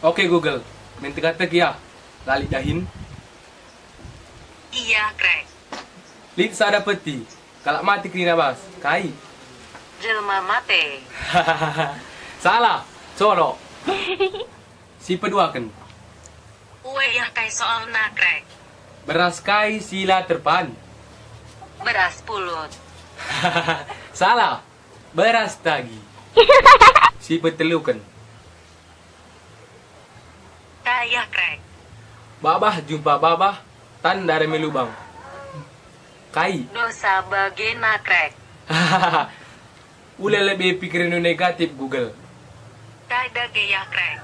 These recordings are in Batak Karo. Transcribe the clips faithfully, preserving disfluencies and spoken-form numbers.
Oke Google, main teka-teki ya, la lit dahin. Iya, Krek. Lit sada peti, kalak mate kerina bas, kai? Jelma mate. Salah, colok. Si peduaken. Ueh, kai soalna, Krek? Beras kai si la terpan? Beras pulut. Salah, beras tagi. Si peteluken. Kayah, Krek. Babah jumpa babah, tanda reme lubang. Kai? Dosa bagena, Krek. Ula lebe pikirendu negatif, Google. Kai dage ya, Krek?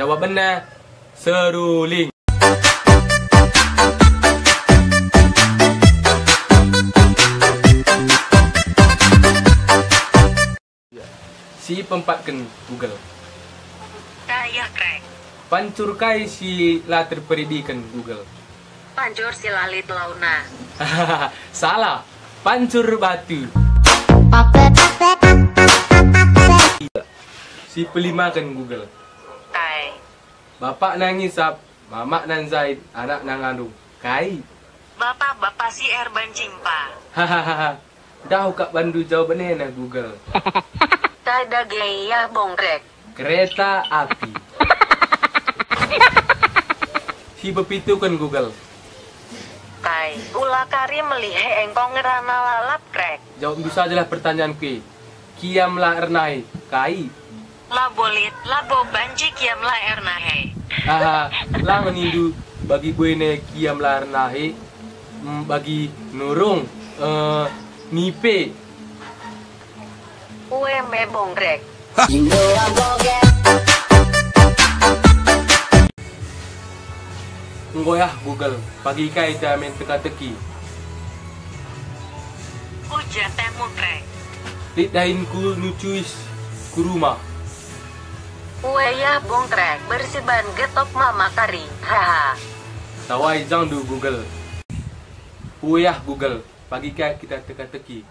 Jawabenna seruling. Si peempatken, Google. Kayah, Krek. Pancur kai si la terperidiken, Google? Pancur si la lit launa. Salah. Pancur batu. Si pelimaken, Google. Kai? Bapak nangis ap, mamak nan jahit, anak nang ngandung. Kai? Bapak-bapak si erban cimpa. Hahaha. Dahu kap bandu jawaben ena, Google. Kai dage ya, Bongkrek? Kereta api. Si pepituken, Google. Kai, ula kari melihe engko ngerana lalap, Krek? Jawabndu sajalah pertanyaanku e. Kiam la ernahe, kai? Labo lit, labo banci kiam la ernahe. Aha, lang nindu bagi buene kiam la ernahe, mm, bagi nurung, eh, nipe. Uem e, Bongkrek. Enggo yah, Google, pagi kai ta main teka-teki. Uja temu, Krek. Lit dahinku nucuis ku rumah. Ueh ya, Bongkrek, bersiban getok mama kari. Haha. Tawai jangndu, Google. Ueh yah, Google, pagi kai kita teka-teki.